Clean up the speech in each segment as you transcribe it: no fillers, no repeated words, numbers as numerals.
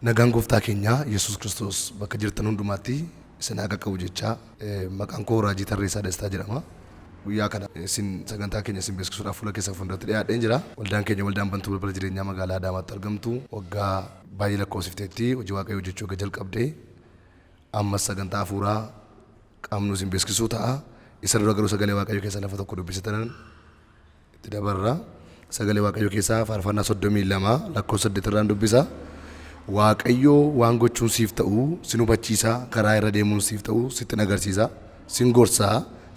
Nagaan gooftaa keenyaa Yesuus Kiristoos bakka jirtan hundumaatti isin haa qaqqabu jechaa, maqaan koo Raajii Tarreessaa Dastaa jedhama. Guyyaa kana isin sagantaa keenya isin beeksisuudhaaf fuula keessan fuulduratti dhiyaadheen jira. Waldaan keenya waldaan bantuu balbala jireenyaa magaalaa Adaamaatti argamtu waggaa baay'ee lakkoofsifteetti hojii Waaqayyoo hojjechuu erga jalqabdee ammas sagantaa hafuuraa qabnu isin beeksisuu ta'a. Isa dura garuu sagalee Waaqayyoo keessaa lafa tokko dubbisitanan itti dabarra. Sagalee Waaqayyoo keessaa Faarfannaa 32 lakkoofsa 8 irraan dubbisa. Waaqayyo waan gochuun siif ta'u sin hubachiisa, karaa irra deemuun siif ta'u sitti agarsiisa, sin gorsa,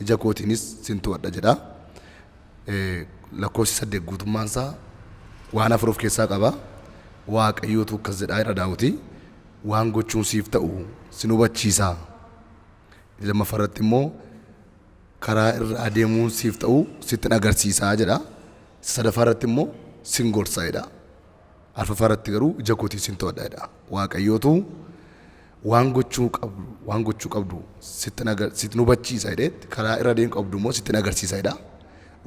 ija kootiinis sin to'adha jedha. Lakkoofsi 8 guutummaan isaa waan afur of keessaa qaba. Waaqayyootu akkas jedhaa jedha Daawiti. Waan gochuun siif ta'u sin hubachiisa. Lammaffaa irratti immoo karaa irra adeemuun siif ta'u sittin agarsiisa jedha. Sadaffaa irratti immoo sin gorsa jedha. Arfaffaa irratti garuu ija kootiin sin to'adha jedha. Waaqayyootu waan gochuu qabdu waan gochuu qabdu sittin agar sittin hubachiisa jedhee karaa irra adeemuu qabdu immoo sittin agarsiisa jedha.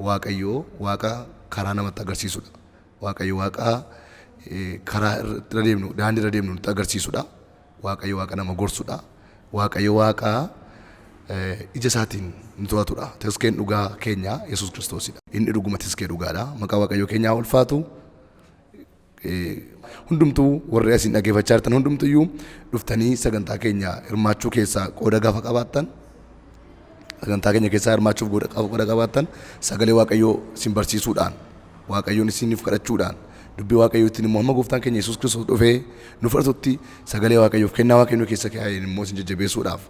Waaqayyoo Waaqa karaa namatti agarsiisudha. Waaqayyo Waaqa karaa irra deemnu daandii irra deemnu nutti agarsiisudha. Waaqayyo Waaqa nama gorsudha. Waaqayyo Waaqa ija isaatiin nu to'atudha. Tiskeen dhugaa keenya Yesuus Kiristoosidha. Inni dhuguma tiskee dhugaadha. Maqaa Waaqayyo keenyaa ulfaatu. Hundumtuu warri asiin dhaggeeffachaa jirtan hundumtuyyuu dhuftanii sagantaa keenya hirmaachuu keessaa qooda gaafa qabaattan, sagantaa keenya keessaa hirmaachuuf qooda qabaattan, sagalee Waaqayyoo isin barsiisuudhaan, Waaqayyoon isiniif kadhachuudhaan, dubbii Waaqayyootiin immoo hamma gooftaan keenya Yesuus Kiristoos dhufee nu fudhatutti sagalee Waaqayyoof kennaa Waaqayyoo keessa kaa'een immoo isin jajjabeessuudhaaf,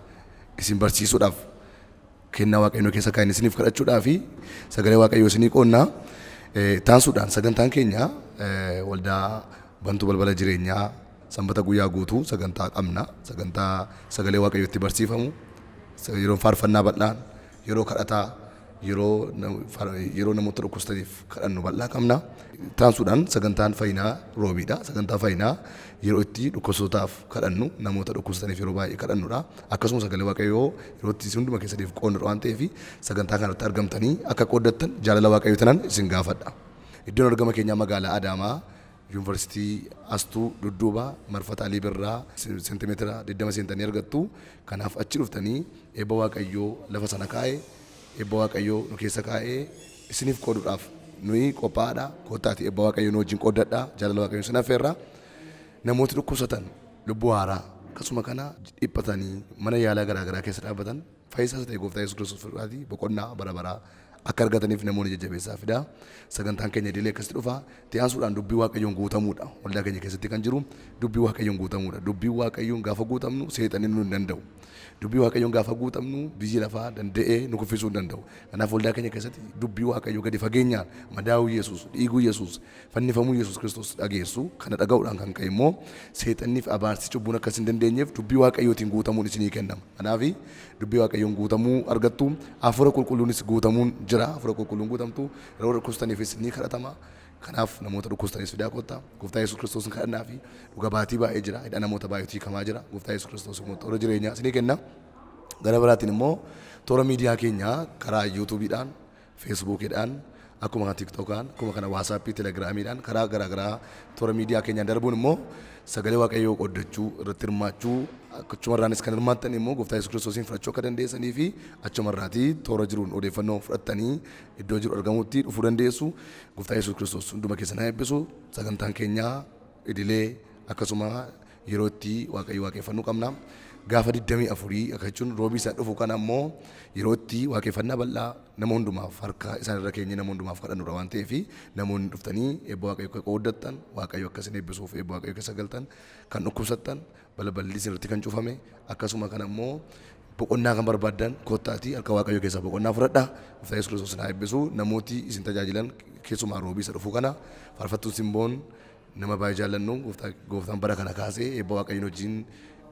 isin barsiisuudhaaf, kennaa Waaqayyoo keessa kaa'een isiniif kadhachuudhaaf sagalee Waaqayyoo isinii qoonnaa. Taansuudhaan sagantaan keenya waldaa bantuu balbala jireenyaa Sanbata guyyaa guutuu sagantaa qabna. Sagantaa sagalee Waaqayyoo itti barsiifamu, yeroo faarfannaa bal'aan, yeroo kadhataa, yeroo namoota dhukkubsataniif kadhannu bal'aa qabna. Taansuudhaan sagantaan fayyinaa Roobiidha. Sagantaa fayyinaa yeroo itti dhukkubsatootaaf kadhannu, namoota dhukkubsataniif yeroo baay'ee kadhannudha. Akkasuma sagalee Waaqayyoo yeroo itti isin hunduma keessaniif qoonnudha waan ta'eef sagantaa kanarratti argamtanii akka qooddattan jaalala Waaqayyoo tanan isin gaafadha. Iddoon argama keenyaa magaalaa Adaamaa, Yuunivarsiitii Astuu dudduuba Marfata Alii Birraa seentimeetira 20 seentanii argattu. Kanaaf achi dhuftanii eebba Waaqayyoo lafa sana kaa'e, eebba Waaqayyoo nu keessa kaa'e isiniif qooduudhaaf nuyi qophaa'aadha. Koottaati eebba Waaqayyoo nu wajjin qooddadha. Jaalala Waaqayyoo isin affeerra. Namooti dhukkubsatan lubbuu haaraa akkasuma kana dhiphatanii mana yaalaa garaa garaa keessa dhaabbatan fayyisaa isa ta'e gooftaa Yesuus Kiristoos irraatii boqonnaa bara baraa akka argataniif namoonni jajjabeessaa fidaa. Sagantaan keenya idilee akkasitti dhufa. Itti aansuudhaan dubbii Waaqayyoon guutamuudha. Waldaa keenya keessatti kan jiru dubbii Waaqayyoon guutamuudha. Dubbii Waaqayyoon gaafa guutamnu seexanni nu hin danda'u. Dubbii Waaqayyoon gaafa guutamnu biyyi lafaa danda'ee nu kuffisuu hin danda'u. Kanaaf waldaa keenya keessatti dubbii Waaqayyoo gadi fageenyaan madaa'uu Yesuus, dhiiguu Yesuus, fannifamuu Yesuus Kiristoos dhageessu. Kana dhaga'uudhaan kan ka'e immoo seexanniif abaarsi cubbuun akka isin dandeenyeef dubbii Waaqayyootiin guutamuun isinii kennama. Kanaaf dubbii Waaqayyoon guutamuu argattu. Hafuura qulqulluunis guutamuun jira. Hafuura qulqulluun guutamtu. Yeroo dhukkubsataniifis ni kadhatama. Kanaaf namoota dhukkubsatanis fidaa kottaa. Gooftaa Yesuus Kiristoos kadhannaa fi dhuga baatii baay'ee jira. Hidha namoota baay'eetu hiikamaa jira. Gooftaa Yesuus Kiristoos immoo toora jireenyaa isinii kenna. Gara biraatiin immoo toora miidiyaa keenyaa karaa yuutuubiidhaan, Feesbuukiidhaan, akkuma kana Tiktookaan, akkuma kana Waasaappii, Telegiraamiidhaan karaa garaa garaa toora miidiyaa keenyaan darbuun immoo sagalee Waaqayyoo qooddachuu irratti hirmaachuu, achumarraanis kan hirmaattan immoo Gooftaa Yesuus Kiristoosiin fudhachuu akka dandeessanii fi achumarraatii toora jiruun odeeffannoo fudhattanii iddoo jiru argamutti dhufuu dandeessu. Gooftaa Yesuus Kiristoos hunduma keessan haa eebbisu. Sagantaan keenya idilee akkasuma yeroo itti Waaqayyo waaqeffannuu qabna. Gaafa 24 akka jechuun Roobii isa dhufu kana immoo yeroo itti waaqeffannaa bal'aa nama hundumaaf harka isaan irra keenyee nama hundumaaf kadhannudha waan ta'eef namoonni dhuftanii eebba Waaqayyo akka qooddattan, Waaqayyo akka isin eebbisuuf eebba Waaqayyo keessa galtan, kan dhukkubsattan, balballi isin irratti kan cufame, akkasuma kana immoo boqonnaa kan barbaaddan kottaatii harka Waaqayyo keessaa boqonnaa fudhadha. Gooftaa Yesuus Kiristoos isin haa eebbisu. Namooti isin tajaajilan keessumaa Roobii isa dhufu kana faarfattuun Simboon nama baay'ee jaallannu gooftaan bara kana kaasee eebba Waaqayyoon wajjin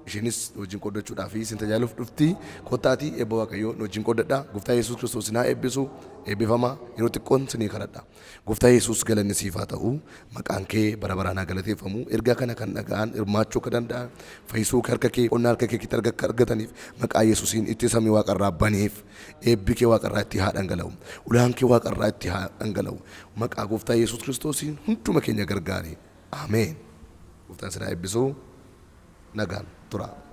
isheenis wajjin qooddachuudhaaf isin tajaajiluuf dhufti. Kottaatii eebba Waaqayyoo wajjin qooddadha. Gooftaa Yesuus Kiristoos isin haa eebbisu. Eebbifama. Yeroo xiqqoon isinii kadhadha. Gooftaa Yesuus, galanni siif haa ta'u. Maqaan kee bara baraan haa galateeffamu. Ergaa kana kan dhaga'an hirmaachuu akka danda'an, fayyisuu kee harka kee qonnaa harka kee akka argataniif maqaa Yesuusiin itti samii waaqarraa baneef eebbi kee waaqarraa itti haa dhangala'u. Ulaan kee waaqarraa itti haa dhangala'u. Maqaa Gooftaa Yesuus Kiristoosiin hunduma keenya gargaari. Ameen. Gooftaan isin haa eebbisu. Nagaan tura.